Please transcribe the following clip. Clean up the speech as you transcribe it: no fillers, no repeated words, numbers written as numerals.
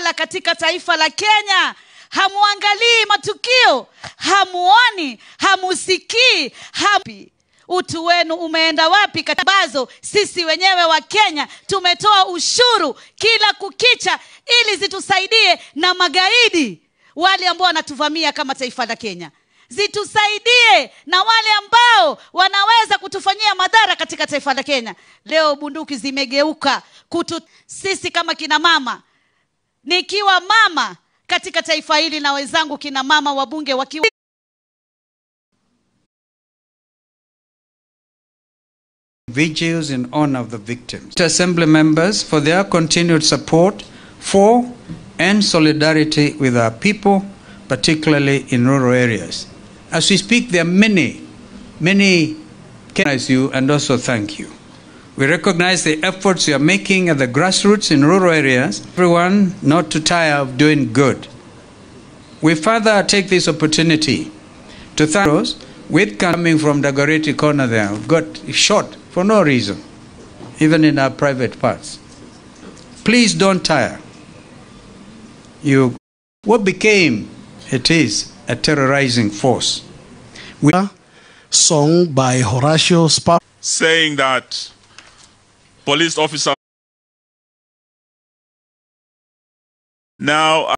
Utawala katika taifa la Kenya. Hamuangalii matukio, hamuoni, hamusikii, hapi. Utu wenu umeenda wapi? Ambazo sisi wenyewe wa Kenya tumetoa ushuru kila kukicha ili zitusaidie na magaidi wale ambao wanatuvamia kama taifa la Kenya. Zitusaidie na wale ambao wanaweza kutufanyia madhara katika taifa la Kenya. Leo bunduki zimegeuka kutu sisi kama kina mama. Nikiwa mama katika taifa hili na wenzangu kina mama wabunge wakiwa vigils in honor of the victims. Assembly members for their continued support for and solidarity with our people, particularly in rural areas. As we speak, there are many, many recognize you and also thank you. We recognize the efforts you are making at the grassroots in rural areas. Everyone not to tire of doing good. We further take this opportunity to thank those with coming from Dagoretti Corner there, got shot for no reason, even in our private parts. Please don't tire. You, what became, it is a terrorizing force. We song by Horatio Spa, saying that police officer now.